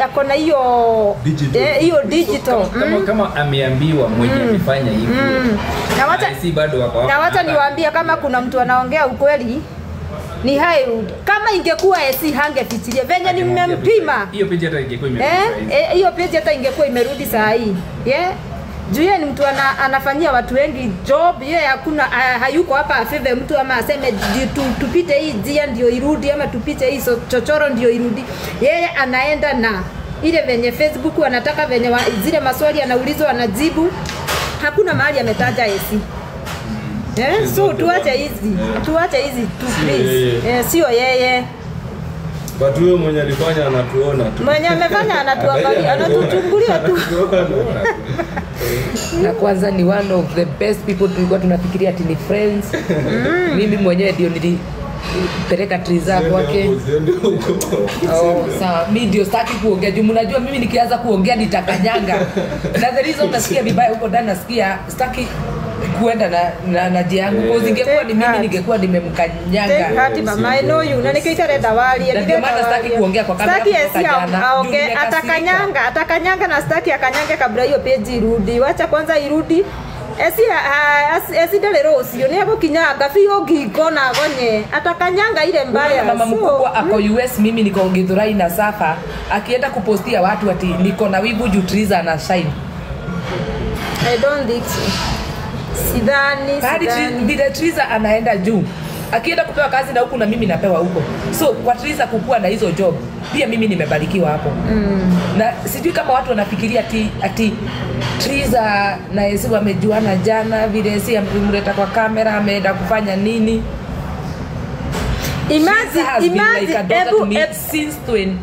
Ako na hiyo Digital. Hiyo digital. Kama ameambiwa mwenye amefanya hivyo. Na wacha si bado wako hapo. Na wacha niwaambie, kama kuna mtu anaongea ukweli ni Haywood. Kama ingekuwa Esi hangefichilia venye nimempima. Hiyo page hata ingekuwa imerudi saa hizi. Hiyo page hata ingekuwa imerudi saa hii. Yeah. Juu yeye ni mtu anafanyia watu wengi job. Yeye hakuna hayuko hapa afeve mtu ama aseme tupite hii njia ndio irudi ama tupite hii chochoro ndio irudi. Yeye anaenda na ile venye Facebook anataka, venye zile maswali anaulizwa anajibu. Hakuna mahali ametaja Esi. She's So not the tuache one. hizi. Tuache hizi tu Sio please. yeye. Sio yeye. But huyo mwenye alifanya anatuona tu. Mwenye amefanya anatuangalia, anatuchungulia tu. Anatuona. Na kwanza ni one of the best people tulikuwa tunafikiria ati ni friends. Mimi mwenyewe ndio nilipeleka Triza kwake. Usiende huko. Oh, sawa. Mi ndio sitaki kuongea juu mnajua mimi nikianza kuongea nitakanyanga. Na the reason nasikia vibaya huko ndani, nasikia sitaki kuenda na jia yangu. Kwa ingekuwa ni mimi ningekuwa nimemkanyanga. Take heart, mama, I know you. Na nikiita wali. Na ndio maana sitaki kuongea kwa kamera Sitaki kutoka Esi jana. Juu aongee, nimekasirika. atakanyanga na sitaki akanyange kabla hiyo page irudi. Wacha kwanza irudi. Esi Esi ndari rũciũ nĩ egũkinyanga biũ ngingo na agonye, atakanyanga ile mbaya. Mama So, mkubwa ako US, mimi niko Githurai na Safa, akienda kupostia watu ati niko na wivu juu Triza na shine. I don't think so. Sidhani, Hadi sidhani. vile Triza anaenda juu, akienda kupewa kazi na huku na mimi napewa huko. So kwa Triza kukua na hizo job, pia mimi nimebarikiwa hapo. Na sijui kama watu wanafikiria ati Triza na Esi wamejuana jana, vile Esi amemleta kwa kamera ameenda kufanya nini. Imagine, Triza has been like a imagine, daughter to ebu, me since 20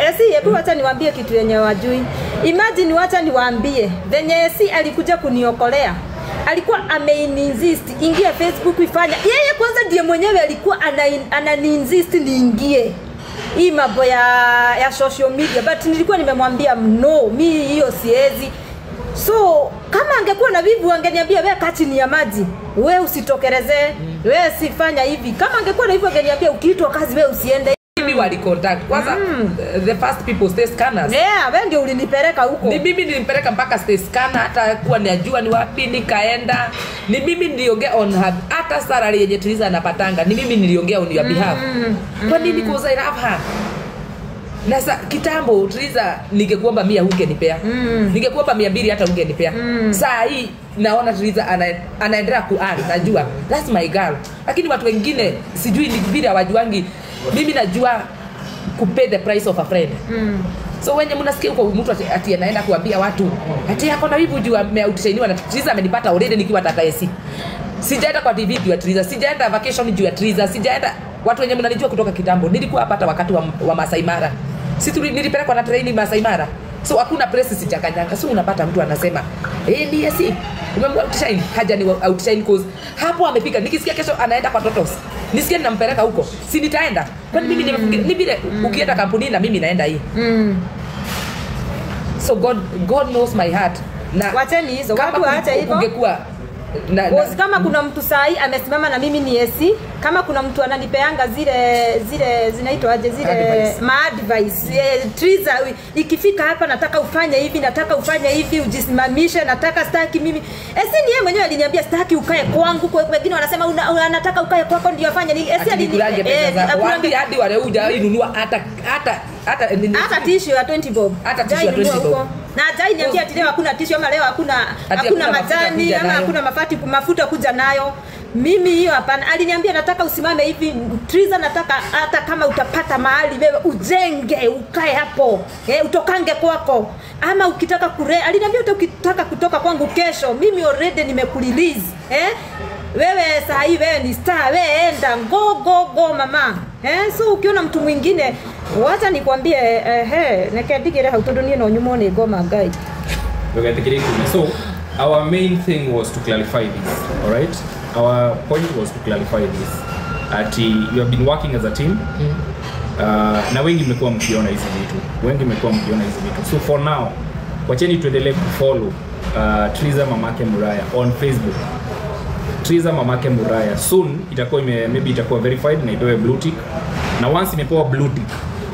Esi, hebu wacha niwaambie kitu yenye wajui. Imagine, wacha niwaambie venye Esi alikuja kuniokolea. Alikuwa ameinsist ingia Facebook ifanya. Yeye kwanza ndiye mwenyewe alikuwa ananiinsist niingie hii mambo ya social media, but nilikuwa nimemwambia no, mi hiyo siwezi. So kama angekuwa na wivu angeniambia we kaa chini ya maji, we usitokelezee, we sifanya hivi. Kama angekuwa na wivu angeniambia ukiitwa kazi we usiende. Mimi wali contact kwanza, the first people, stay scanners. Yeah, we ndio ulinipeleka huko. Ni mimi nilimpeleka mpaka stay scanner, hata kuwa najua ni wapi nikaenda. Ni mimi niliongea on her, hata salary yenye Triza anapatanga ni mimi niliongea on your behalf. Kwa nini? Because I love her. Na sa, kitambo Triza ningekuomba 100 hungenipea. Ningekuomba 200 hata ungenipea. Saa hii naona Triza anaendelea ku earn, najua that's my girl. Lakini watu wengine sijui ni vile hawajuangi. Mimi najua kupay the price of a friend. So wenye mnasikia huko mtu ati anaenda kuambia watu ati ako na wivu juu ameoutshiniwa na Triza, amenipata already nikiwa Tata AC. Sijaenda kwa TV juu ya Triza, sijaenda vacation juu ya Triza, sijaenda. Watu wenye mnanijua kutoka kitambo, nilikuwa hapa hata wakati wa Masai Mara. Si nilipelekwa na training Masai Mara. So hakuna press sijakanyanga. So unapata mtu anasema, "Eh, ni AC. Umemwa outshine." Haja ni outshine cause hapo amefika. Nikisikia kesho anaenda kwa Totos, nisikie ninampeleka huko, si nitaenda? Kwani mimi nimefungia? Ni vile ukienda kampuni na mimi naenda hii. So God knows my heart. Na Wacheni hizo, kama watu waache hivyo. kungekuwa na Cause kama kuna mtu sahi amesimama na mimi ni Esi, kama kuna mtu ananipeanga zile zinaitwa aje zile Advice. Ma advice, Triza, ikifika hapa nataka ufanye hivi, nataka ufanye hivi, ujisimamishe, nataka staki mimi. Esi ni yeye mwenyewe aliniambia staki ukae kwangu, kwa wengine wanasema anataka ukae kwako ndio afanye nini. Esi Ati nikulange pesa zako. akulange Wapi hadi wale hujainunua hata hata tissue ya 20 bob. Hata tissue ya Hajainunua 20 bob. huko. Na hajai niambia ati leo hakuna tissue ama leo hakuna Ati hakuna hakuna mafuta majani kuja ama nayo. hakuna mafuta kuja nayo. Mimi hiyo hapana. Aliniambia nataka usimame hivi Triza, nataka hata kama utapata mahali wewe ujenge ukae hapo. Utokange kwako. Ama ukitaka kure, aliniambia hata ukitaka kutoka kwangu kesho, mimi already nimekurelease. Wewe saa hii wewe ni star, wewe enda go go go mama. So ukiona mtu mwingine, wacha nikwambie, he nekendigire hau tondu nie no nyumwo nĩ ngoma ngai. Ndũgetĩkĩrie kuuma. So our main thing was to clarify this, all right? Our point was to clarify this. Ati you have been working as a team. Na wengi mmekuwa mkiona hizi vitu, wengi mmekuwa mkiona hizi vitu. So for now wacheni tuendelee kufollow Triza Mamake Muraya on Facebook. Triza Mamake Muraya soon itakuwa maybe itakuwa verified na ipewe blue tick, na once imepewa blue tick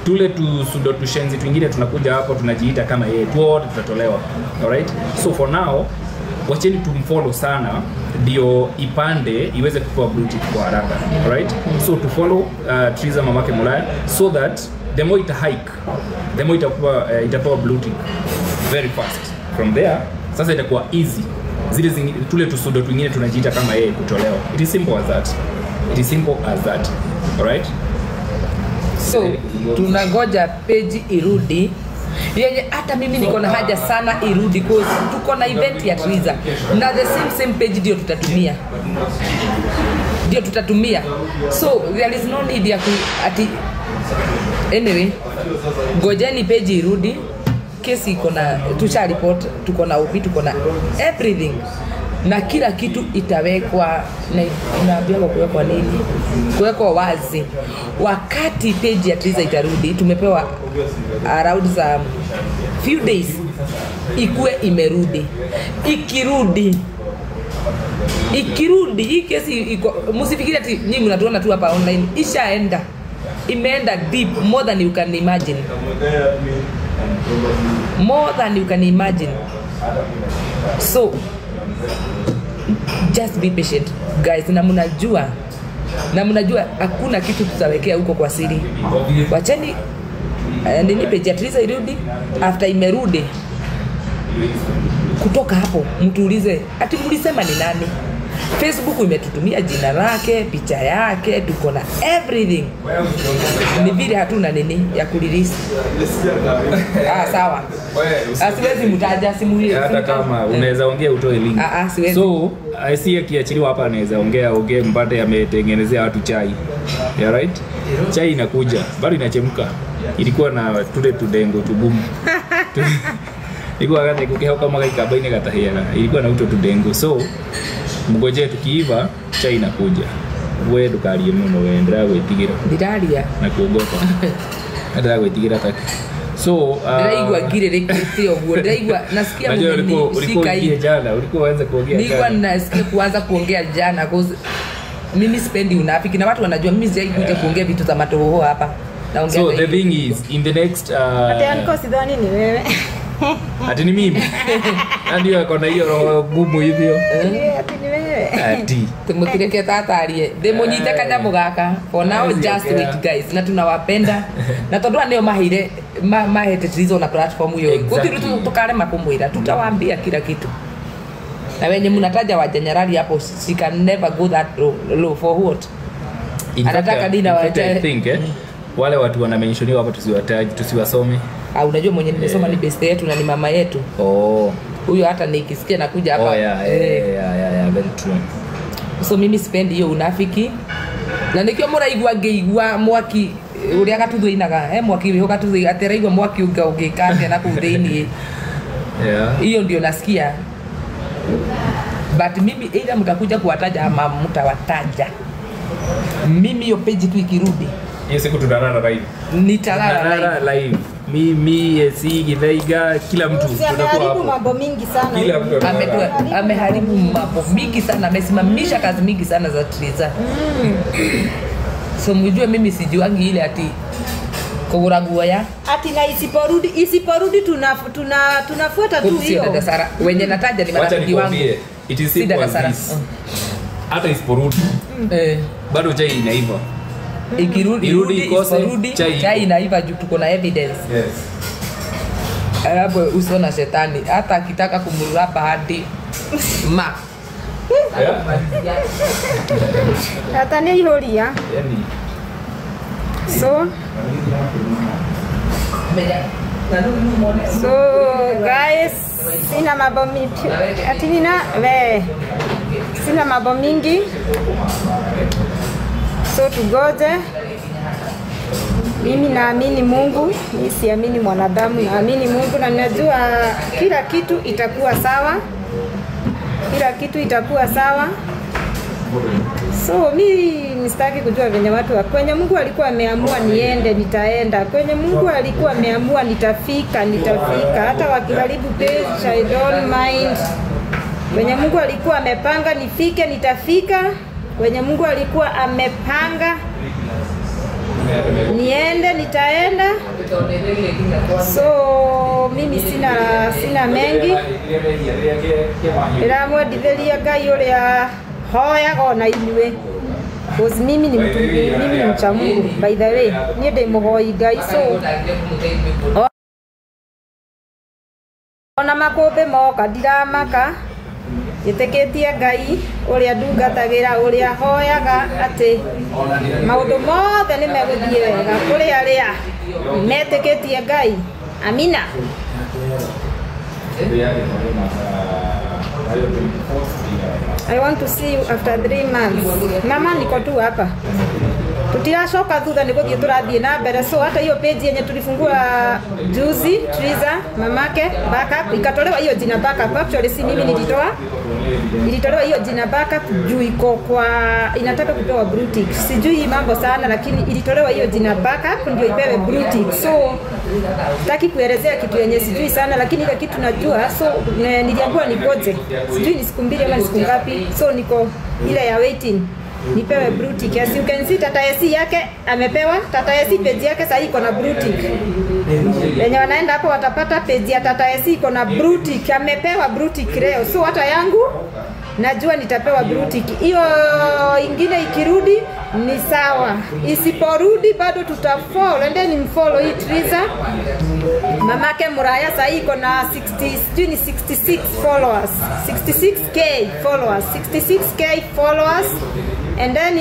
Tule tusudo tushenzi twingine tunakuja hapo tunajiita kama yeye, wote tutatolewa. Alright, so for now wacheni tumfollow sana ndio ipande iweze kupewa blue tick kwa haraka. Alright, so to follow Triza Mamake Mulaya so that the more ita hike, the more itakuwa itapewa blue tick very fast. From there sasa itakuwa easy zile tule tusudo twingine tunajiita kama yeye kutolewa. It is simple as that. It is simple as that. Alright? So tunangoja page irudi yenye hata mimi niko na haja sana irudi, cause tuko na event ya Triza na the same page ndio tutatumia. So there is no need ya ati anyway, ngojeni page irudi. Kesi iko na tusha report, tuko na OB, tuko na everything na kila kitu itawekwa na inaambiwa kuwekwa nini, kuwekwa wazi wakati page ya Triza itarudi. Tumepewa around some few days ikue imerudi. Ikirudi hii kesi iko, msifikiri ati nyinyi mnatuona tu hapa online, ishaenda, imeenda deep more than you can imagine. More than you can imagine. So just be patient guys, na mnajua hakuna kitu tutawekea huko kwa siri. Wacheni nini page ya Triza irudi. After imerudi kutoka hapo mtuulize ati mlisema ni nani. Facebook imetutumia jina lake, picha yake, tuko na everything. Ni vile hatuna nini ya kurelease. Sawa. Siwezi mtaja simu hiyo. Hata kama unaweza ongea utoe link. Siwezi. So, I see akiachiliwa hapa anaweza ongea mpate ametengenezea watu chai. Yeah, right? Chai inakuja, bado inachemka. Ilikuwa na tule tudengo tugumu. Ilikuwa kama kukehoka kama kabaine katahiaga. Ilikuwa na uto tudengo. So, mgoje tukiiva chai inakuja. We ndukarie muno we ndĩragwĩtigĩra. Ndiraria na kuogopa. Ndĩragwĩtigĩra taki. So ndiraigua ngirĩrĩkĩte ũguo, ndiraigua nasikia ulikuwa jana, ulikuwa uanze kuongea jana. Nilikuwa nasikia kuanza kuongea jana cause mimi sipendi unafiki na watu wanajua mimi sijai kuja kuongea vitu za matohoho hapa. Naongea. So the thing is in the next ati anko sidhani ni wewe. Ati ni mimi. Ndio akona hiyo roho gumu hivyo. Ati ni wewe. Ati tumutireke tatarie ndimunyite kanyamu gaka. For now just wait guys, na tunawapenda na tondu nio mahire mahete Triza na platform hiyo gutiri tukarema kumwira, tutawaambia kila kitu. Na wenye mnataja wajanyarari hapo, she can never go that low for what. Anataka dina wacha. I think wale watu wanamenshoniwa hapa tusiwataji, tusiwasome. Unajua mwenye nimesoma ni best yetu na ni mama yetu. Oh. Huyo hata nikisikia nakuja hapa. Oh yeah, yeah, very true. So mimi sipendi hiyo unafiki. Na nikio muraigua ngeigua mwaki uria gatuthuinaga, mwaki wiho gatuthui ateraigua mwaki unga ungikate na kuu thiini. Yeah. Hiyo ndio nasikia. But mimi either mtakuja kuwataja ama mtawataja. Mimi hiyo page tu ikirudi hiyo siku tutalala live. Nitalala live. Mimi Esi Githaiga kila mtu tutakuwa hapo. Mambo mingi sana. Kila mtu ameharibu mambo mingi sana, amesimamisha kazi mingi sana za Triza. So mjue mimi sijuangi ile ati kugura nguo ya ati na isiporudi tunafuata tu hiyo. Dada Sara wenye nataja ni marafiki wangu. It is simple as this. Hata isiporudi bado chai inaiva. Ikirudi ikose chai inaiva juu tuko na evidence. Yes. Hapo uso na shetani hata akitaka kumrapa hadi ma. Hata ni ihoria. So guys, sina mambo mingi. Ati nina we. Sina mambo mingi. So tugoje. Mimi naamini Mungu, mimi siamini mwanadamu, naamini Mungu na ninajua kila kitu itakuwa sawa. Kila kitu itakuwa sawa. So mimi nisitaki kujua venye watu wa kwenye Mungu alikuwa ameamua niende nitaenda. Kwenye Mungu alikuwa ameamua nitafika, nitafika. Hata wakiharibu page I don't mind. Kwenye Mungu alikuwa amepanga nifike nitafika. Kwenye Mungu alikuwa amepanga Niende nitaenda. So mimi sina mengi. Ndĩramwendithĩria Ngai ũrĩa hoyaga ona inyuĩ. Cause mimi ni mtu, mimi ni mcha Mungu by the way. Niĩ ndĩ mũhoi Ngai, so ona makũmbĩ moka ndiramaka. Njĩtĩkĩtie Ngai ũrĩa ndungatagĩra, ũrĩa hoyaga atĩ maũndũ mothe nĩ megũthiĩ wega kũrĩ arĩa metĩkĩtie Ngai. Amina. I want to see you after 3 months. Mama niko tu hapa. Tutiracoka thutha ni gũthiĩ tũrathiĩ na mbere. So hata hiyo page yenye tulifungua juzi, Triza mamake backup ikatolewa hiyo jina backup. Actually si mimi nilitoa. Ilitolewa hiyo jina backup juu iko kwa inataka kupewa blue tick. Sijui mambo sana lakini ilitolewa hiyo jina backup ndio ipewe blue tick. So sitaki kuelezea kitu yenye sijui sana lakini ile kitu najua. So niliambiwa nigoje. Sijui ni siku 2 ama ni siku ngapi. So niko ile ya waiting. Nipewe blue tick. As you can see Tata AC yake amepewa. Tata AC page yake sasa iko na blue tick. Wenye wanaenda hapo watapata page ya Tata AC iko na blue tick. Amepewa blue tick leo. So hata yangu najua nitapewa blue tick. Hiyo ingine ikirudi ni sawa. Isiporudi bado tutafollow. Endeni mfollow hii Triza. Mamake Muraya sasa iko na 66 followers. 66k followers. 66k followers. And then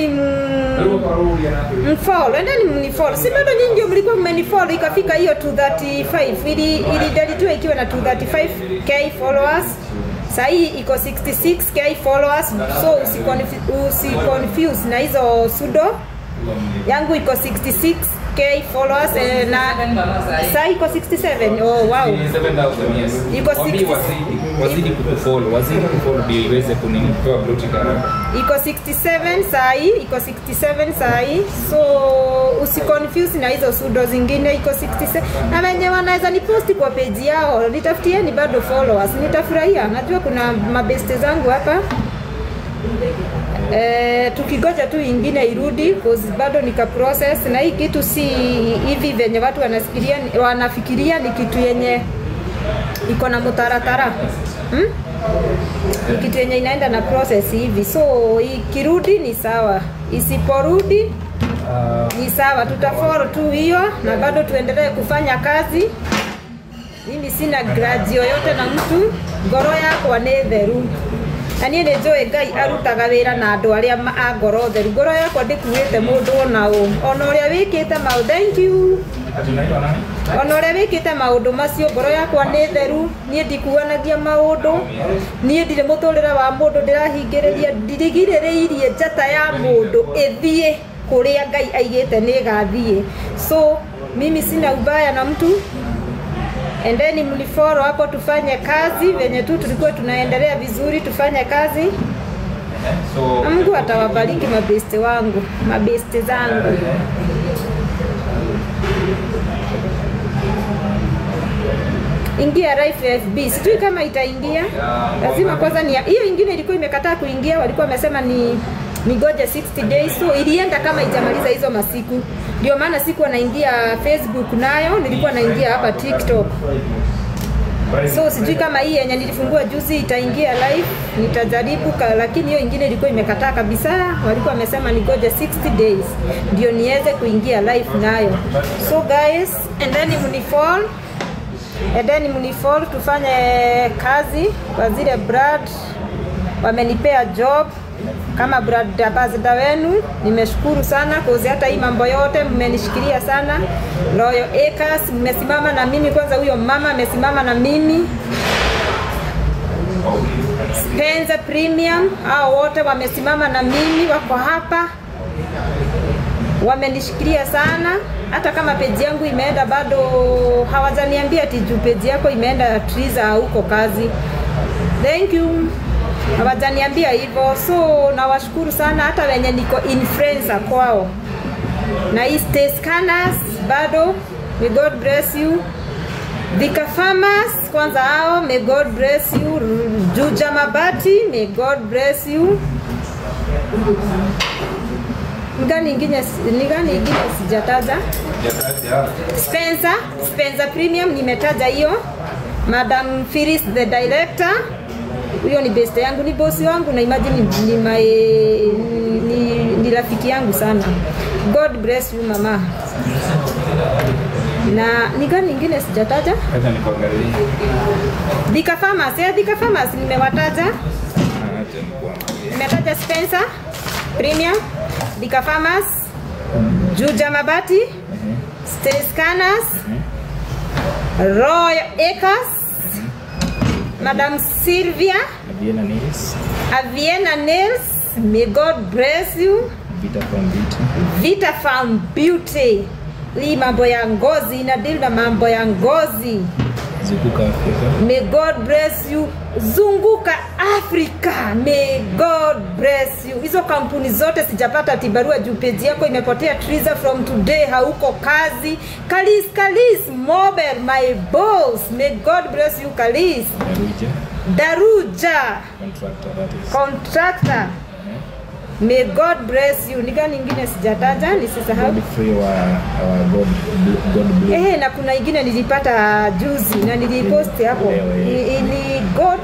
mfollow, and then mnifollow. Si bado nyinyi ndio mlikuwa mmenifollow ikafika hiyo 235. Ili delete ikiwa na 235k followers. Sasa hii iko 66k followers. So usiconfuse na hizo sudo. Yangu iko 66k followers na sasa iko 67. Oh wow. 7000 yes. Iko 60. Wazidi kufollow, wazidi kufollow ndio iweze kunitoa blue tick haraka. Iko 67 sahi, iko 67 sahi. So usiconfuse na hizo sudo zingine iko 67. Na wenye wanaweza ni post kwa page yao, nitafutieni bado followers, nitafurahia. Najua kuna mabeste zangu hapa. Tukigoja tu ingine irudi cause bado nika process na hii kitu si hivi venye watu wanafikiria ni kitu yenye iko na mutaratara. Ni kitu yenye inaenda na process hivi. So ikirudi ni sawa, isiporudi ni sawa, tutafollow tu hiyo na bado tuendelee kufanya kazi. Mimi sina grudge yoyote na mtu, ngoro yakwa nĩ theru. Na niĩ nĩ njũĩ Ngai arutaga wĩra na andũ arĩa a ngoro theru. Ngoro yakwa ndĩkuĩte mũndũ ona ũ, ona ũrĩa wĩkĩte maũndũ. Thank you. Ona ũrĩa wĩkĩte maũndũ macio, ngoro yakwa nĩ theru. Niĩ ndikuanagia maũndũ, niĩ ndirĩ mũtũrĩre wa mũndũ ndĩrahingĩrĩria, ndirigirĩrĩirie njata ya mũndũ ĩthiĩ kũrĩa Ngai aigĩte nĩ ĩgathiĩ. So mimi sina ubaya na mtu. Endeni mnifollow hapo tufanye kazi venye tu tulikuwa tunaendelea vizuri, tufanye kazi. So Mungu atawabariki mabeste wangu, mabeste zangu. Ingia live FB. Sijui kama itaingia. Lazima kwanza ni hiyo ingine ilikuwa imekataa kuingia, walikuwa wamesema ni nigoje 60 days. So ilienda kama ijamaliza hizo masiku. Ndio maana sikuwa naingia Facebook nayo, nilikuwa naingia hapa TikTok. So sijui kama hii yenye nilifungua juzi itaingia live, nitajaribu, lakini hiyo ingine ilikuwa imekataa kabisa. Walikuwa wamesema nigoje 60 days ndio niweze kuingia live nayo. So guys, and then mnifollow. And then mnifollow tufanye kazi kwa zile brand wamenipea job kama brand ambassador wenu. Nimeshukuru sana kwa hata hii mambo yote mmenishikilia sana. Royal Acres mmesimama na mimi, kwanza huyo mama amesimama na mimi. Spencer Premium hao wote wamesimama na mimi, wako hapa. Wamenishikilia sana. Hata kama page yangu imeenda bado hawajaniambia ati juu page yako imeenda Triza huko kazi. Thank you. Hawajaniambia hivyo. So nawashukuru sana hata wenye niko influencer kwao. Na hii Stay Scanners bado, may God bless you. Thika Farmers kwanza hao, may God bless you. Juja Mabati, may God bless you. Gani ingine, ni gani ingine sijataja? Spencer Premium nimetaja hiyo. Madam Phyllis the director, huyo ni best yangu, ni boss wangu, na imagine ni my ni rafiki yangu sana. God bless you mama. Na ni gani ingine sijataja? Acha nikuangalie. Thika Farmers, Thika Farmers nimewataja. Acha nikuangalie. Nimetaja Spencer Premium, Thika Farmers, Juja Mabati, Stay Scanners, Royal Acres, Madam Sylvia, Aviena Nails, Aviena Nails, may God bless you. Vita Farm Beauty, Vita Farm Beauty. Hii mambo ya ngozi, ina deal na mambo ya ngozi. Zunguka Africa. May God bless you. Zunguka Africa. May God bless you. Hizo kampuni zote sijapata tibarua juu page yako imepotea. Triza, from today hauko kazi. Kalis Kalis Mobile, my boss. May God bless you Kalis. Daruja. Daruja. Contractor, that is. Contractor. May God bless you. Ni gani ingine sijataja nisisahau? Godfrey wa our God God bless. Na kuna ingine nilipata juzi na nilipost hapo. Ni God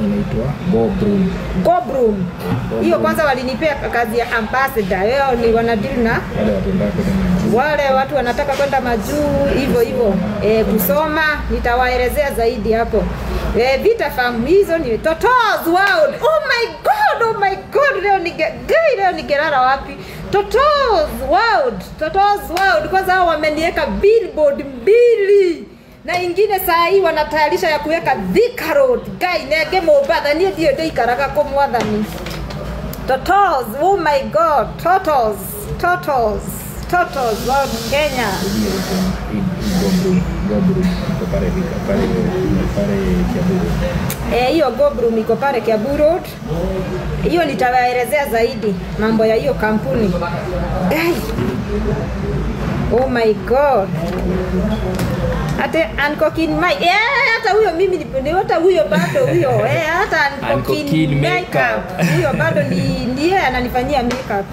inaitwa Gobroom. Gobroom. Hiyo kwanza walinipea kazi ya ambassador. Leo ni wanadeal na wale watu wanataka kwenda majuu. Wale watu wanataka kwenda majuu hivyo hivyo. Kusoma nitawaelezea zaidi hapo. Vita Farm hizo ni Toto's World. Oh my God, oh my God, leo ningelala wapi? Toto's World, Toto's World. Kwanza hao wameniweka billboard 2 na ingine saa hii wanatayarisha ya kuweka Thika Road. Guy nege Mombasa ni ndio ndeikaraga ko mwathani. Toto's, oh my God, Toto's, Toto's, Toto's World Kenya. Gobroom iko pale Kiambu Road. Hiyo Gobroom iko pale Kiambu Road. Hiyo nitawaelezea zaidi mambo ya hiyo kampuni. Guy. Oh my God. Hata Ankokin Mike. Hata huyo mimi ni hata huyo bado huyo. Hata Ankokin Makeup. Huyo bado ni ndiye ananifanyia makeup.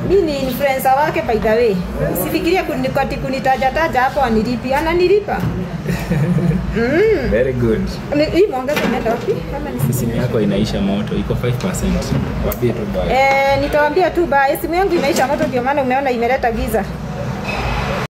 Mimi ni influencer wake by the way. Sifikiria kunitaja taja hapo anilipi. Ananilipa. Very good. Hii mwangaza imeenda wapi? Kama ni simu yako inaisha moto, iko 5%. Waambie tu bye. Nitawaambia tu bye. Simu yangu imeisha moto ndio maana umeona imeleta giza.